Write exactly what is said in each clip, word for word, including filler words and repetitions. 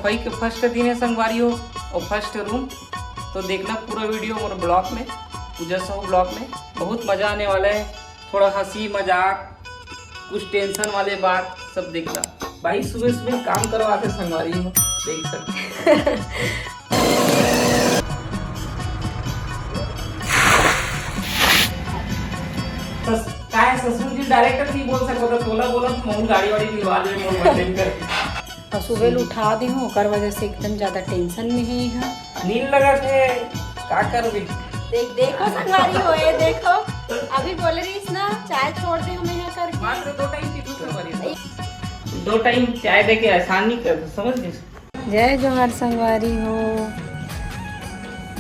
सफाई के फर्स्ट दिन है संगवारी हो, और फर्स्ट रूम। तो देखना पूरा वीडियो मोर ब्लॉग में, पूजा साहू ब्लॉग में। बहुत मजा आने वाला है। थोड़ा हंसी मजाक, कुछ टेंशन वाले बात, सब देखना। भाई सुबह सुबह काम करवाते संगवारी हो, देख सकते। सस-, काहे ससुर जी डायरेक्ट नहीं बोल सकता, तो तोला बोला तो महू गाड़ी वाड़ी दिलवा दे, मोर बर्थडे में करके। और सुबह ले उठा दे हूँ, ओकर वजह से एकदम ज्यादा टेंशन में है यहाँ। नींद लगा थे, का करबे? देख, देखो संगवारी हो, ये देखो, अभी बोले रहीस ना, चाय छोड़ दे हूँ मैं यहाँ करके। मात्र दो टाइम पीथो संगवारी हो। दो टाइम चाय दे के एहसान नहीं कर, समझ गए? जय जोहार संगवारी हो,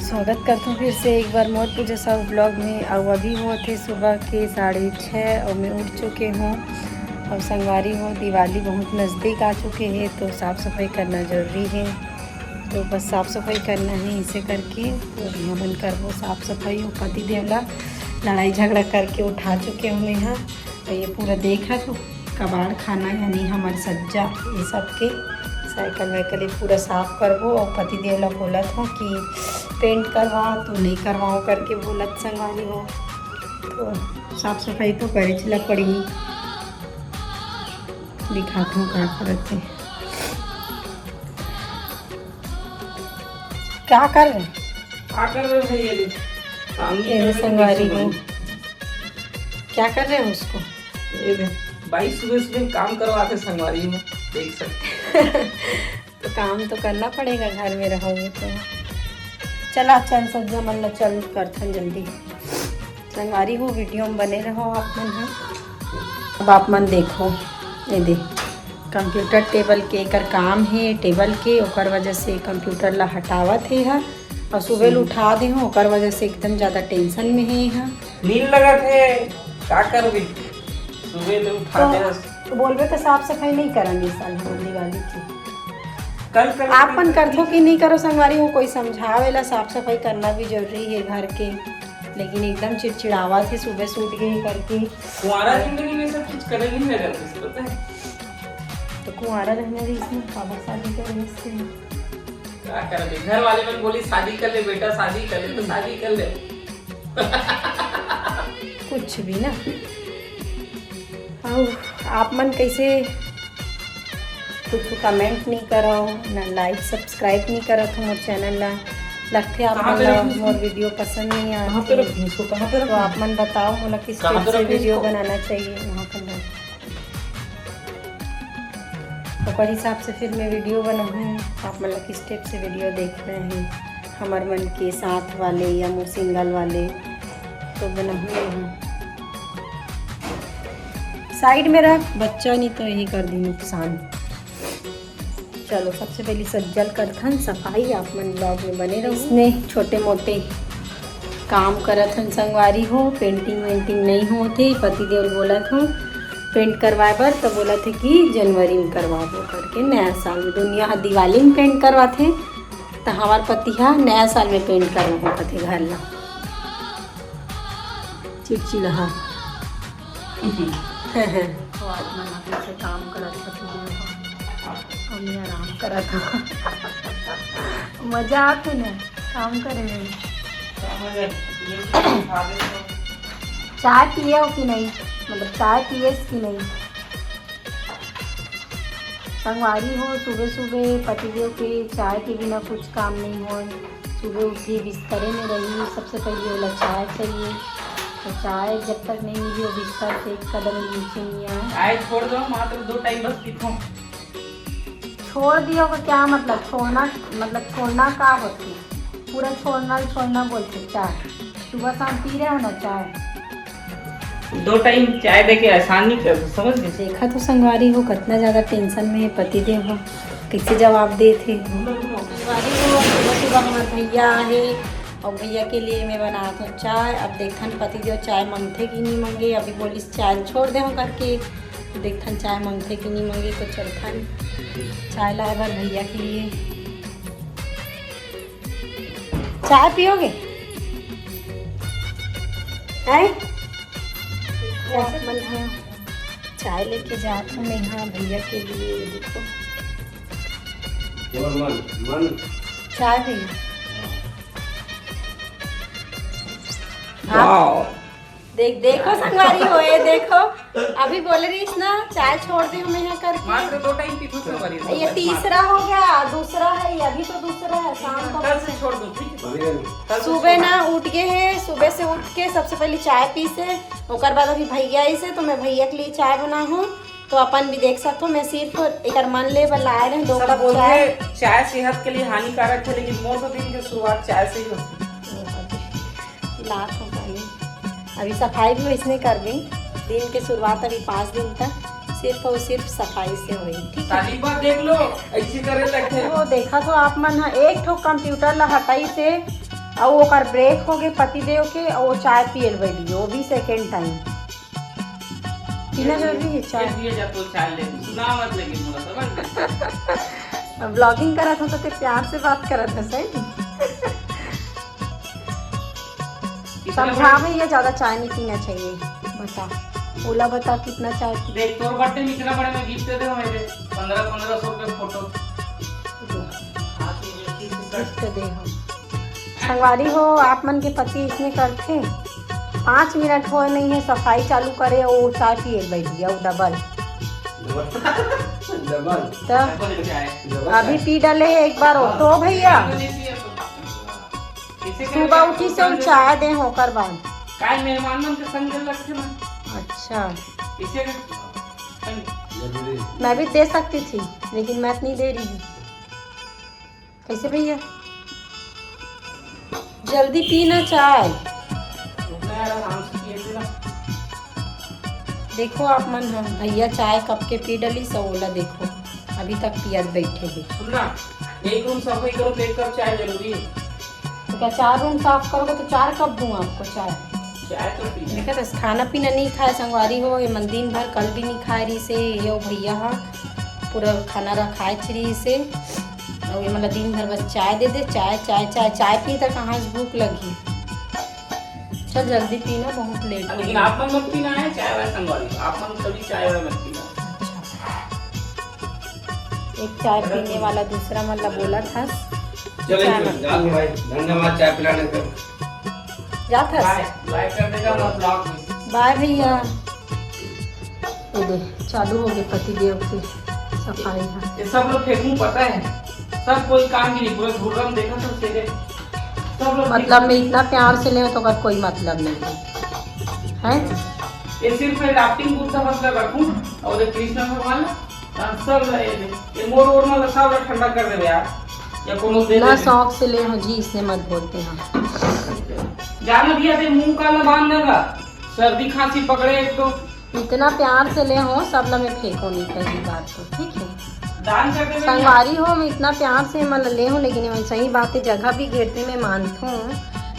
स्वागत करथों फिर से एक बार मोर पूजा साहू ब्लॉग में। अउ अभी होत हे सुबह के साढ़े छः और मैं उठ चुके हूँ। और संगवारी हो, दिवाली बहुत नज़दीक आ चुके हैं, तो साफ़ सफाई करना ज़रूरी है। तो बस साफ़ सफाई करना है इसे करके। तो यहाँ मन करबो साफ़ सफाई। और पति देव ला लड़ाई झगड़ा करके उठा चुके हूँ मैं यहाँ। तो ये पूरा देख रहा तो कबाड़ खाना यानी हमर सज्जा ये सब के साइकिल वाइकिल ये पूरा साफ करबो। और पति देव ला बोलत हूँ कि पेंट करवा, तो नहीं करवाओ करके बोलत संगवारी हो। तो साफ सफाई तो करे ला पड़ही। दिखात हूँ का करत है। क्या कर रहे हैं? क्या कर रहे हो भैया जी? काम नहीं ये कर रहे तो संगवारी कैसे हो। करूँ? क्या कर रहे हो उसको? ये दे, भाई सुबह सुबह काम करवाते संगवारी में, देख सकते। तो काम तो करना पड़ेगा, घर में रहोगे तो। चला चल सज्जा मन ला चल करथन जल्दी। संगवारी हो, वीडियो में बने रहो आप मन ह। अब आप मन देखो, ये दे कंप्यूटर टेबल के एकर काम है, टेबल के, ओकर वजह से कंप्यूटर ला हटावत हे हा। और सुबह ले उठा दे हूँ, ओकर वजह से एकदम ज्यादा टेंशन में है यहाँ। नींद लगा थे, का करबे? सुबह ले उठा तो दे बस। तो बोलबे तो साफ सफाई नहीं करेंगे इस साल हम दिवाली की। कल कर, आप कल मन कर। करथो कि नहीं करो संगवारी हो, कोई समझावे ला, साफ सफाई करना भी जरूरी है घर के, लेकिन एकदम चिड़चिड़ावा थे सुबह से उठ गए करके। कुंवारा जिंदगी में सब कुछ करे नहीं लगा, पता है? तो कुंवारा रहने दे इसमें, बाबा शादी कर इससे। का करबे? घर वाले मन बोली, "शादी कर ले बेटा, शादी कर ले," तो शादी कर ले। कुछ भी ना। अउ आप मन कैसे कुछ कमेंट नहीं करो, ना लाइक सब्सक्राइब नहीं करत हो मोर चैनल ला। लगथे आप मन ला मोर वीडियो पसंद नहीं आत हे। तो आप मन बताओ मोला किस टाइप से वीडियो बनाना चाहिए, वहाँ पर ओकर हिसाब से फिर मैं वीडियो बनाहूँ। आप मन ला किस टाइप से वीडियो देखना है, हमर मन के साथ वाले या मोर सिंगल वाले, तो बनाहूँ। साइड में रख बच्चा, नहीं तो यही कर दी नुकसान। चलो, सबसे पहले सज्जल करथन सफाई, आप मन ब्लॉग में बने रहो। इसने छोटे मोटे काम करत हन संगवारी हो, पेंटिंग वेंटिंग नहीं होत हे। पति देव बोलत हो पेंट करवाए बर, तो बोलत हे कि जनवरी में करवाबो करके, नया साल में। दुनिया ह दिवाली में पेंट करवाथे, तो हमार पति हा नया साल में पेंट करवाबो कथे घर ला। चिड़चिड़ा हा। तो आज मन आके से काम करत हती, हम ये आराम करत हा। मजा आते ना काम करे में। चाय पिए हो कि नहीं? मतलब चाय पिए कि नहीं? संगवारी हो, सुबह सुबह पतिदेव के चाय के बिना कुछ काम नहीं होय। सुबह उठी, बिस्तरे में रही, सबसे पहले ओला चाय चाहिए। तो चाय जब तक नहीं मिली, वो बिस्तर से एक कदम नीचे नहीं आए। चाय छोड़ दो, मात्र दो टाइम बस पीता हूँ। छोड़ दियो का क्या मतलब? छोड़ना मतलब छोड़ना का होती? पूरा छोड़ना छोड़ना बोलते चाय। सुबह शाम पी रहे हो ना चाय। दो टाइम चाय दे के एहसान नहीं कर, समझ गए? देखा तो संगवारी हो, कितना ज्यादा टेंशन में है पति देव हो, कैसे जवाब देत हे। संगवारी हो, सुबह सुबह हमारे भैया आए और भैया के लिए मैं बनात हूँ चाय। अब देखन पति देव चाय मांगथे कि नहीं मांगे। अभी बोलिस चाय छोड़ दे हूँ करके, देखन चाय मांगथे कि नहीं मांगे। तो चलथन चाय लाए बर भैया के लिए। चाय पियोगे? हैं? मन, हाँ, चाय लेके जात हूँ मैं यहाँ भैया के लिए। देखो, केवल मन, मन। चाय भी। आप वाओ। देख, देखो संगवारी हो, ये देखो, अभी बोले रहीस ना, चाय छोड़ दे हमें यहाँ करके। मात्र दो टाइम पीथो संगवारी हो। ये तीसरा हो गया, दूसरा है ये, अभी तो दूसरा है, शाम को कल से छोड़ दो, ठीक है? अभी नहीं। कल से सुबह छोड़ दो। ना उठ गए हैं, सुबह से उठ के सबसे पहले चाय पीसे, ओकर बाद अभी भैया आइसे, तो मैं भैया के लिए चाय बनाहूँ। तो अपन भी देख सकथो, मैं सिर्फ एकर मन ले बर लाए रहे दो सब कप बोलथे, चाय। चाय सेहत के लिए हानिकारक है, लेकिन मोर तो दिन के शुरुआत चाय से ही होती है। लात हो पानी। अभी सफाई भी वैसने करबे। दिन के शुरुआत अभी पाँच दिन तक सिर्फ और सिर्फ सफाई से होई, ठीक है? ताली बात देख लो, ऐसी करे लगथे। वो देखा तो आप मन ह, एक ठो कंप्यूटर ला हटाइसे, अउ ओकर ब्रेक हो गए पतिदेव के, अउ वो चाय पियल बैठ गए, वो भी सेकेंड टाइम। पीना जरूरी है चाय। ये दिए जा तो चाय ले, सुना मत लगे मोला, समझ गए? ब्लॉगिंग करत हो तो ते प्यार से बात करत है, सही? कितना समझा बड़ा भैया, ज्यादा चाय नहीं पीना चाहिए। बता, ओला बता कितना चाय पी- देख, तोर बर्थडे में इतना बड़ा मैं गिफ्ट दे हूँ, मेरे पन्द्रह, पन्द्रह सौ रुपये फोटो। गिफ्ट दे हो। संगवारी हो, आप मन के पति इसने करथे, पाँच मिनट होए नहीं है, सफाई चालू करे, वो चाय पिए बैठ गया, वो डबल। डबल। तो डबल चाय। डबल अभी चाय। पी डाले है एक बार, वो तो भैया। डबल नहीं पिए तो। इसे सुबह उठी से चाय दे हो, ओकर बाद। काय मेहमान मन के संग लगथे ना। अच्छा। इसे जरूरी। मैं भी दे सकती थी, लेकिन मैं नहीं दे रही हूँ। कैसे भैया? जल्दी पीना चाय। रुकना यार, आराम से पिए थे ना। देखो आप मन ह, भैया चाय कप के पी डली, सो ओला देखो, अभी तक पियत बैठे हे। सुन ना, एक रूम सफाई करो तो एक कप चाय जरूरी है। तो क्या चार रूम साफ करोगे तो चार कप दूं आपको चाय? चाय तो पी। देखा तो खाना पीना नहीं खाए संगवारी हो, ये मन दिन भर कल भी नहीं खाए रही से, ये वो भैया हा पूरा खाना रखाए रही से, और ये मतलब दिन भर बस चाय दे दे, चाय, चाय, चाय, चाय पी तक कहाँ से भूख लगी। चल जल्दी पीना, बहुत लेट हो लेकिन गया। आप मन मत पीना है चाय वाय संगवारी, आप मन कभी चाय वाय मत पीना। अच्छा। एक चाय पीने वाला दूसरा मन ला बोला था। चलो, चाय चलो, मत जाओ पीना। भाई, धन्यवाद चाय पिलाने का। जात हस? बाय, बाय कर देगा मैं ब्लॉग में। बाय भैया। ये दे, चालू हो गए पति देव के सफाई है। ये सब लोग फेंकूं पता है, सब कोई काम की नहीं, पूरा घूर रहा हूं, देखा सब चीजें, सब लोग मतलब मैं इतना प्यार से ले तो ओकर कोई मतलब नहीं है, हैं? ये सिर्फ राफ्टिंग बुद्धा मतलब रखूं और ये कृष्णा भगवान, हाँ, सब ये, ये मोर ओर मतलब सब ठंडा कर देवे यार, या कोनो दे इतना दे। शौक से ले हो जी, इसने मत बोलते हैं। जाना दिया थे मुंह काला बांध देगा, सर्दी खांसी पकड़े एक तो। इतना प्यार से ले हो, सब ला मैं फेंको नहीं, पहली बात तो, ठीक है? दान कर देवे संगवारी हो, मैं इतना प्यार से मन ले हो, लेकिन ये सही बात है, जगह भी घेरते मैं मानत हूँ,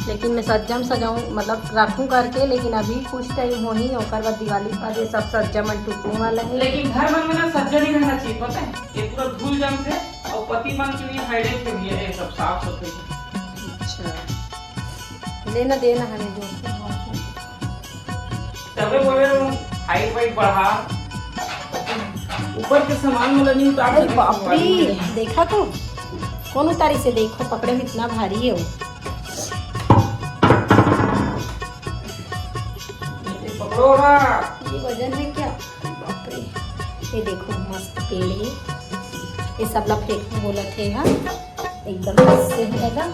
लेकिन मैं सज्जम सजाऊँ, मतलब रखूँ करके, लेकिन अभी कुछ टाइम हो ही, ओकर बाद दिवाली के बाद ये सब सज्जम मन टूटने वाला है। लेकिन घर मन में ना सज्जन ही रहना चाहिए, पता है? ये पूरा धूल जम से और पति मन के लिए हाइडेट हो गया है सब साफ सफाई। अच्छा, लेना देना हमें जो तबे बोले रहो, हाइट वाइट बढ़ा, ऊपर के सामान मतलब नहीं उतार अरे सकते बाप रे, संगवारी। देखा तो कौन उतारी से, देखो पकड़े में इतना भारी है वो। ये पकड़ो ना। ये वजन है क्या? अरे बाप रे, ये देखो मस्त पेड़ है, ये सब ला फेंक बोलत है, हाँ। एकदम से है दादा।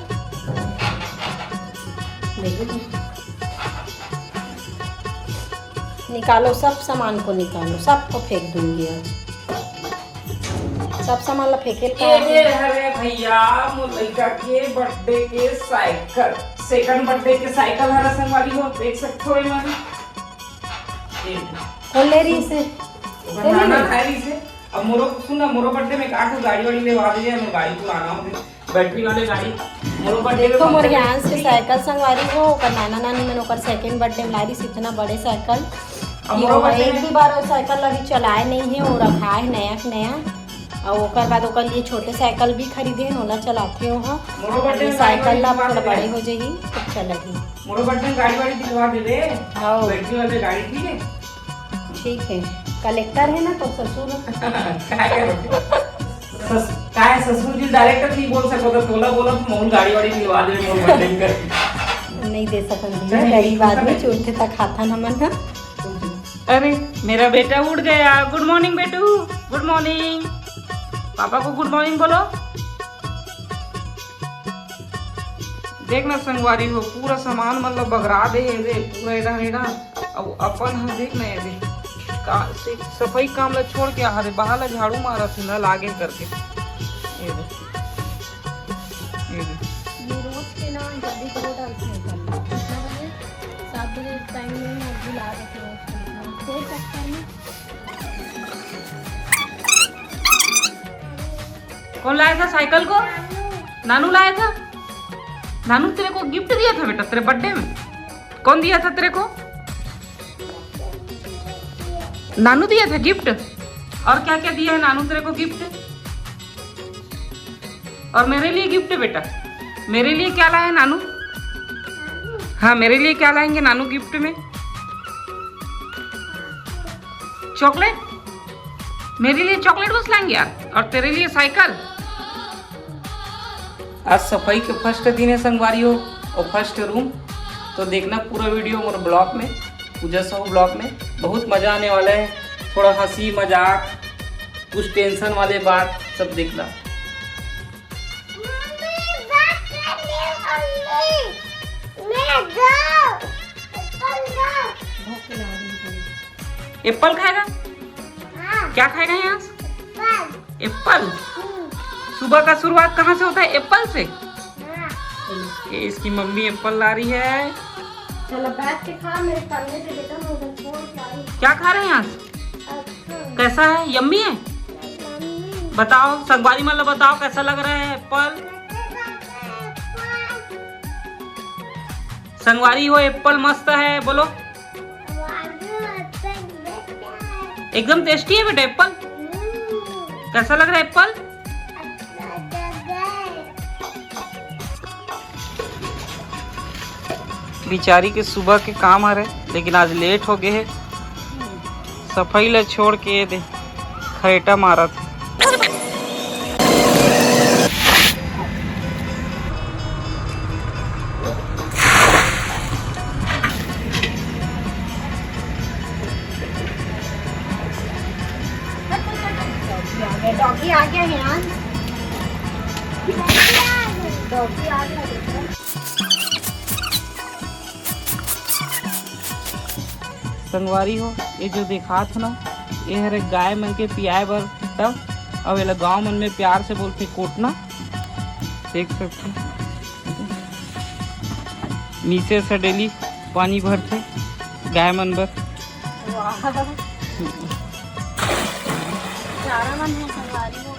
देखो तो। निकालो, सब सामान को निकालो, सबको फेंक दूंगी आज। सब सामान ला फेंके ये का दे, अरे भैया, मोर लड़का के बर्थडे के साइकिल, सेकंड बर्थडे के साइकिल हरा संगवारी हो, देख सकते हो ये मन। ये। खोल ले रही इसे। ओकर नाना खाए रही से। अब मोरो, सुन ना, मोरो बर्थडे में का तू गाड़ी वाड़ी लेवा दे, या गाड़ी पुराना हो गए। बैटरी वाले गाड़ी, मोरो बर्थडे में देखो, मोर बर्थडे ध्यान से ठीक है। साइकिल संगवारी हो, ओकर नाना नानी मन ओकर सेकंड बर्थडे में लाई रहिस इतना बड़े साइकिल अब कि मोरो वो बर्थडे एक में भी बार वो साइकिल अभी चलाए नहीं है, वो रखा है नया के नया। और ओकर बाद ओकर लिए छोटे साइकिल भी खरीदे हैं, ओला चलाथे हो। मोरो बर्थडे ये में गाड़ी साइकिल वाड़ी ला दिलवा थोड़ा दे बड़े रहे। हो जाही, तब चलाही। मोरो बर्थडे में गाड़ी वाड़ी दिलवा दे रहे। हाँ। बैटरी वाले गाड़ी, ठीक है? ठीक है, कलेक्टर है ना तो ससुर। काय करो? सस-, काय ससुर जी डायरेक्ट नहीं बोल सको तो तोला बोला तो मोहन गाड़ी वाड़ी मिलवा दे, मोहन बर्थडे कर। नहीं दे सकन भैया, चल, गरीब आदमी, चुनथे तक खाथन हमन ह। अरे, मेरा बेटा उठ गया। गुड मॉर्निंग बेटू, गुड मॉर्निंग। पापा को गुड मॉर्निंग बोलो। देख ना संगवारी हो, पूरा सामान मतलब बगरा दे हे रे, पूरा एडा एडा। अब अपन ह देख ना ये दे, का से सफाई काम ला छोड़ के आ रे, बाहर ला झाड़ू मारत हे ना लागे करके। ये दे, ये दे। ये रोज के ना जल्दी करो डालते हैं कल। कितना बजे? सात बजे टाइम में हम भुला देते हैं रोज के। कोई चक्कर में कौन लाया था साइकिल को? नानू लाया था। नानू तेरे को गिफ्ट दिया था बेटा, तेरे बर्थडे में। कौन दिया था तेरे को? नानू दिया था गिफ्ट। और क्या क्या दिया है नानू तेरे को गिफ्ट? और मेरे लिए गिफ्ट है बेटा। मेरे लिए क्या लाया है नानू? हाँ, मेरे लिए क्या लाएंगे नानू गिफ्ट में? चॉकलेट। मेरे लिए चॉकलेट बस लाएंगे यार, और तेरे लिए साइकिल। आज सफाई के फर्स्ट दिन है संगवारी हो, और फर्स्ट रूम। तो देखना पूरा वीडियो मोर ब्लॉग में, पूजा साहू ब्लॉग में। बहुत मजा आने वाला है। थोड़ा हंसी मजाक, कुछ टेंशन वाले बात, सब देखना। मम्मी, बात कर ले, मम्मी। मैं दो, एप्पल दो। एप्पल खाएगा? हाँ। क्या खाएगा यहाँ? एप्पल। एप्पल? हम्म। सुबह का शुरुआत कहाँ से होता है? एप्पल से। हाँ। ये इसकी मम्मी एप्पल ला रही है। चलो बैठ के खा, मेरे कंधे पे बेटा, मैं उधर फोन खा रही हूँ। क्या खा रहे हैं आज? एप्पल। कैसा है? यम्मी है? यम्मी। बताओ, संगवारी मतलब बताओ कैसा लग रहा है एप्पल? कैसे खाते हैं एप्पल? संगवारी हो, एप्पल मस्त है, बोलो। एकदम टेस्टी है बेटा एप्पल। कैसा लग रहा है एप्पल? बिचारी के सुबह के काम हरे, लेकिन आज लेट हो गए है। सफाई ला छोड़ के ये दे खरेटा मारत। डॉगी आ गया है यार। डॉगी आ गया। संगवारी हो, ये जो देखात हो ना, ये हरे गाय मन के पियाए बर टब। अब एला गांव मन में प्यार से बोलथे कोटना। देख सकते हो, नीचे से डेली पानी भरथे गाय मन बर। वाह। चारा मन है संगवारी हो।